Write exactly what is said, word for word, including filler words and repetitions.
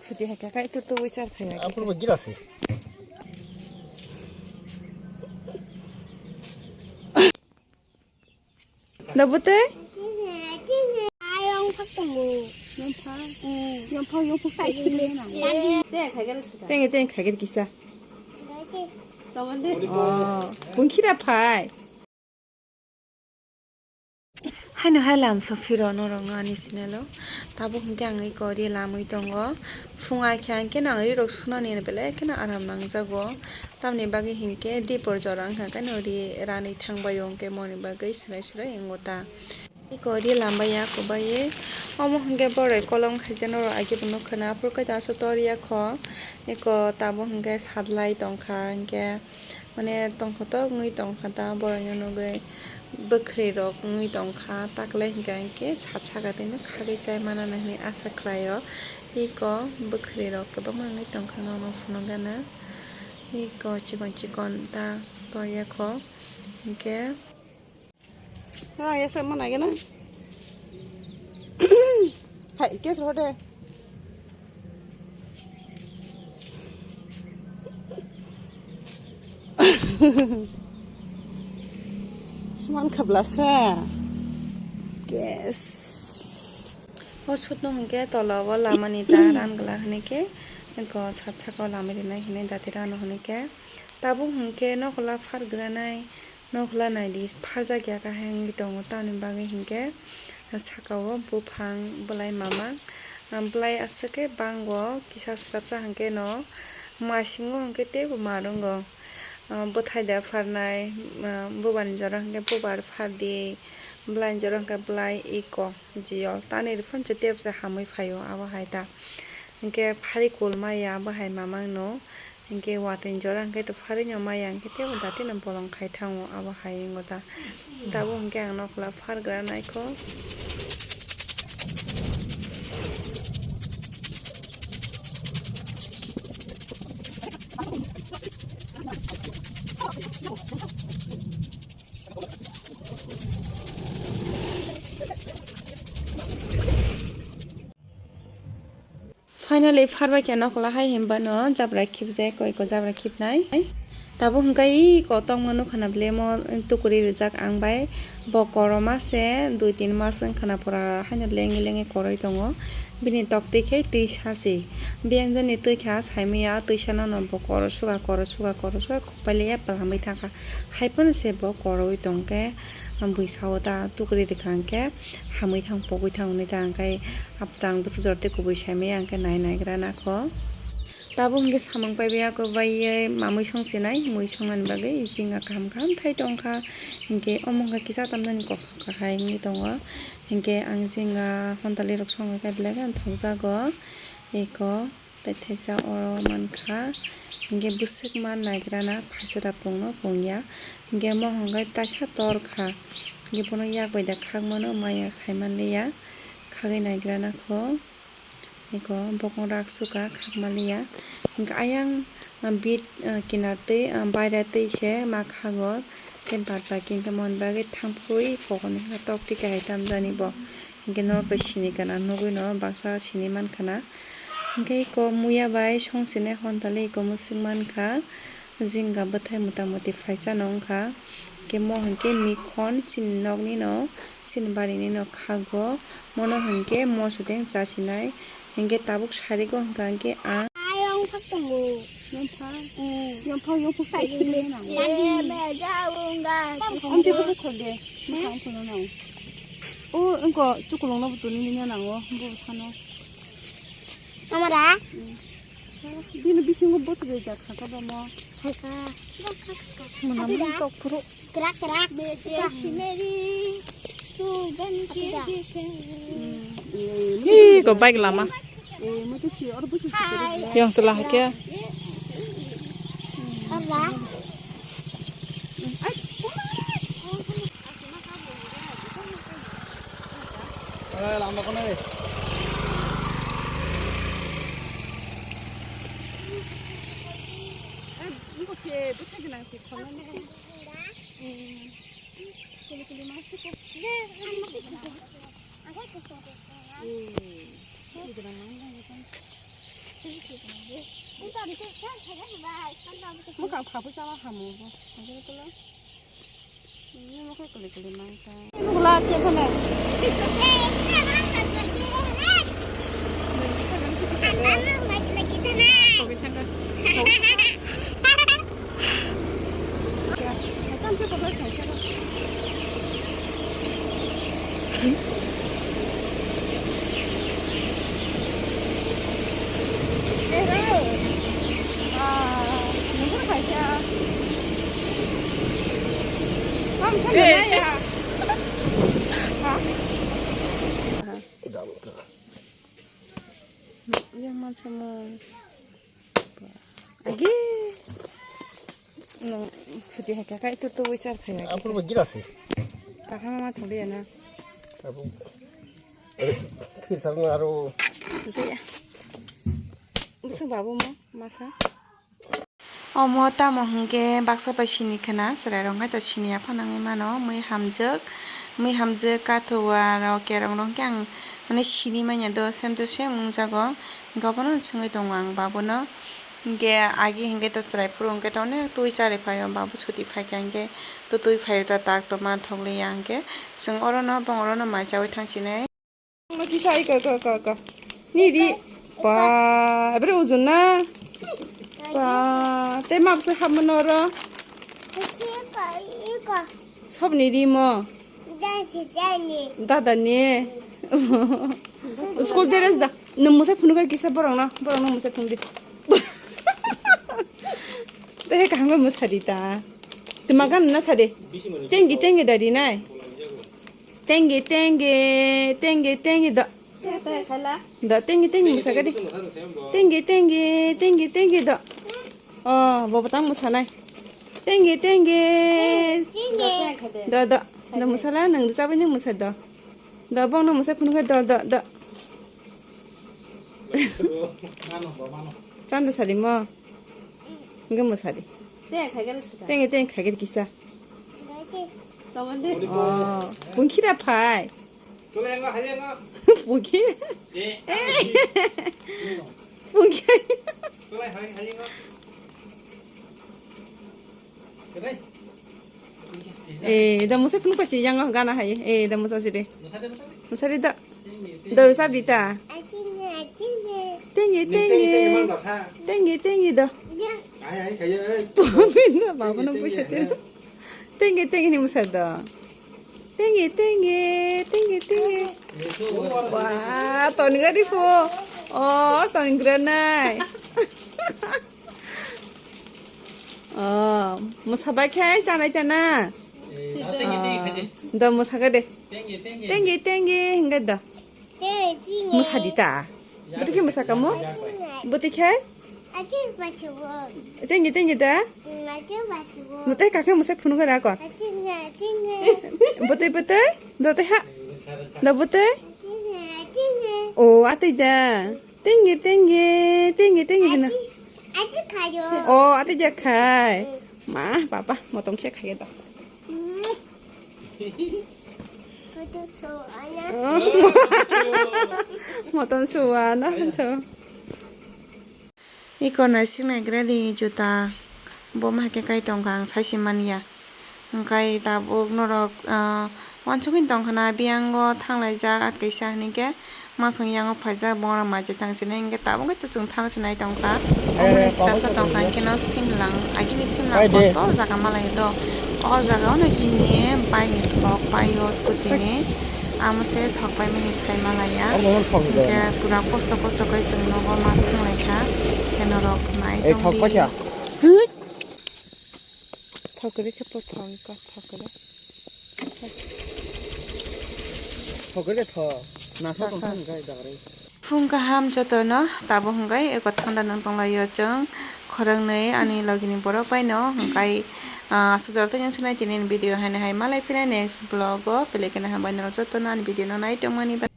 Phuti hai kakai tu tu wisar phai. Apur ba gira se. Dabu tei? Ayong phak tongo. Yong phak? Mm. Yong phak, yong phak sai kile na. Teng, teng, khager kisa. Tamande. Oh, bungkira phai. Haino hai lamsa phiro norok no ani channel o. Tabuk hinkhe ang iko ri lamwi tongo. Phung ai khe ang khe nang ri rok sunani belai kheno aram nangjago. Tamni bagwi hinkhe dipor jora wngkha khe no ri ranwi thangbai o, hinkhe moni bagwi swrai swrai wngo ta. Iko ri lamba ya kubaiwi. Omo hinkhe boroi kolom khaijak norok agi bo nukha na. Aphuru khe ta aswk tor ya kho. Iko tabuk hinkhe sadlai tongkha hinkhe. Mane tongthotok wngwi tongkha ta borokno nugwi bwkhwrwi rok wngwi tongkha, takle hinkha hinkhe sat saka tino khagwi chai mano hinwi asa khlaio. Iko bwkhwrwi rok kwbangma wngwi tongkha, nono phunukgana. Iko chikon chikon ta tongya kho hinkhe. Ah, ya sama lagi na. Hai, kes rode. Man khabla sa. Kes. O sutno hwnkhe tola o lamani ta ran gla hwnwi khe, eko sat saka o lamai rwnai hinwi dati rano hwnwi khe. Tabuk hwnkhe nokola phar granai. Nokhla naidi pharjak ya kahai wngwi tongo, tamni bagwi hinkhe saka o buphang bwlai mamang, bwlai aswk khe bango kisa swrapsa hinkhe no masingo hinkhe teibo ma rwngo. Bwthai da pharnai, bubani jora hinkhe bubar phardi, bwlaini jora hinkhe bwlai iko jiyol tanwi rwphano teibo se hamwi phaio abo hai ta. Hinkhe phari kul maya abo hai mamang no. Hinkhe watwi jora hinkhe to pharino maya hinkhe teibo datino bolong khai thango, abo hai wngkha ta. Tabuk hinkhe ang nokhla phargra naikho. Finally, pharbai khe nokhla hai hinba no jabra khibjak, koi ko jabra khibnai. Tabuk hwnkhe iko tongma nukha na belai mo tukuri rijak ang bai. Bo koroma se dui tin mas wngkha na pura haino lengwi lengwi koroi tongo. Bini tok twi khe twi sa se. Biyang jani twi kha saimaya twi sa no no bo koro suga koro suga koro suga khukpai liya pwlamwi thangkha. Hai phano se bo koroi tongkhe bwsa o ta tukuri rikha hwnkhe hamwi thang pogwi thang hwnwi ta hwnkhe. Aptang bwswk jora tei kubui saimaya hwnkhe nai naigra nakho. Tabuk hwnkhe samung paibai ako baiye mamui songsinai, mui songnani bagwi jingga kaham kaham thai tongkha. Hinkhe omo hwnkhe kisa tamnani kosok kahai wngwi tongo. Hinkhe ang jingga hontalirok songkha khe belai kheno thokjago. Eko tei thaisa oro mankha. Hinkhe bwswk man naigrana phaisora pungno pungya. Hinkhe mohongai taisa torkha. Hinkhe bono yak bai da khakmano maya saimanliya. Khagwi naigrana kho. Eko bokong rak suka khakmaliya. Hinkhe ayang bit kinar twi baira twi se ma khago. Tei bad baki hinkhe mon bagwi thangpui kokoni tok twi kahai tamjani bo. Hinkhe norok twi sini kana nugwi no baksa sini mankha na. Hinkhe eko muya bai songsinai hontale eko mwswk mankha. Jingga bwthai mota moti phaisa no wngkha. Hinkhe mo hinkhe mikhon chini nokni no, chini barini no khago. Mono hinkhe moso teng chasinai. Hinkhe tabuk sarigo hwnkha hinkhe ang. Ayong phak tongo. Yongphak? Mm. Yongphak, yongphak chai khibli nang. Ye, me ja unga. Amte phuru khol de. He? Mukha phuru nang. O, engko chukulung no butuni ni nang o, bo sano. Amara? Mm. Bini bisingo bottle rijak kha ka ba mo? Hai ka. Mwnam tok phuru. Krak krak. Kasimeri. Sudan kiri. Hi ko bike lama. Eh, mo to si or busu. Yang selah ke. Hala. Eh, lama kono, eh. Mwkhang phabwi chala hamu bo. Hwnkhe kolo. Nini mwkhang kwlwi kwlwi mankha. Nukla khe phano. Yang macam Agi. Nung suti hai kakai tu tu wichar khai agi. Ampur ba gila sih. Kakha mama thuli ya na. Abu. Thir sal na aro. Busu ya. Busu babu mo masa. Omo tamo hwnkhe baksa bai sini khwna, chwrairok hai to sini ya phano wngwi mano, mui hamjwk, mui hamjwk, kathuwa rok, kerong rok hwnkhe ang mane sini manya do, same to same wngjago, hwnkhe obono swngwi tongo ang babuno. Hingke agi hingke to chwrai phuru hingke to onek twi chari phaio, babu suti phaikha hingke to twi phaio ta tak to manthok liya hingke chwng orono bong orono mai chaui thangsinai. Kisa iko, iko, iko, iko. Nidi. Ba, ebere ujun na. Ba, te mabse hamano oro. Sobni rimo. Dada ni. School dress da. Nung musai phunukar kisa borok no. Borok no musai phunuk di. Tei kaham musari ta. Tuma gan na sade. Tengi tengi dari nai. Tengi tengi tengi tengi da. Da tengi tengi musaka di. Tengi tengi tengi tengi da. Oh, bo batang musanai. Tengi tengi. Da da. Da musala nang sabai nang musa da. Da bong nang musa phunukha da da da. Chanda sari mo. Nge musari. Tengi tengi khager kisa. Oh, pungkhira phai. Pungki. Pungki. Eh, da musa phunuk pasi yang gana hai. Eh, da musa sire. Musari da. Da sabita. Tengi tengi. Tengi tengi da. Binda babu no puisa tero. Tengi tengi ni musa da. Tengi tengi, tengi tengi. Wah, toni gari po. Oh, toni granai. Oh, musa bai khai chanai tana. Oh, do musa gade. Tengi tengi hingga do. Musa dita. Buti khe musa kamu? Buti khe? Tengi tengi da? Mutai kakhe musa phunuk ra kon. Butai butai? Do te ha? Do butai? O atai da. Tengi tengi tengi tengi hino. O atai da khai. Ma papa motong se khai da. Motom suwa na so. Iko naisik naigra di juta. Bo ma khe kai tongkha ang saisi manya. Hwnkhe tabuk norok, ah, wansugwi tongkha na biyango thanglaijak atkaisa hwnkhe. Masong yango phaijak, bongrok maijak tang sini hingke tabuk khe chwng thana se nai tongkha. Oboni srapsa tongkha hingke no simlang, agini simlang kotor jaga malai do. O jaga o no chini bike ni thok pai o scooty ni. Amo se thok pai mani sai malaya. Hingke pura kosto kosto khe chwng nogo ma thanglai kha. Hingke norok nai tongdi. Thok kwrwi khe po thok kha, thok kwrwi. Thok kwrwi khe tho. Nasa tong thang kha dagri. Phung kaham jotono tabo hwnkhe eko thanda nang tonglaio chwng khoroknwi ani logini borok bai no hwnkhe, ah, aswk jora tei nang sinai tini video haino hai malai phina next vlog o belai kheno hambai norok jotono ani video no nai tongmani bai.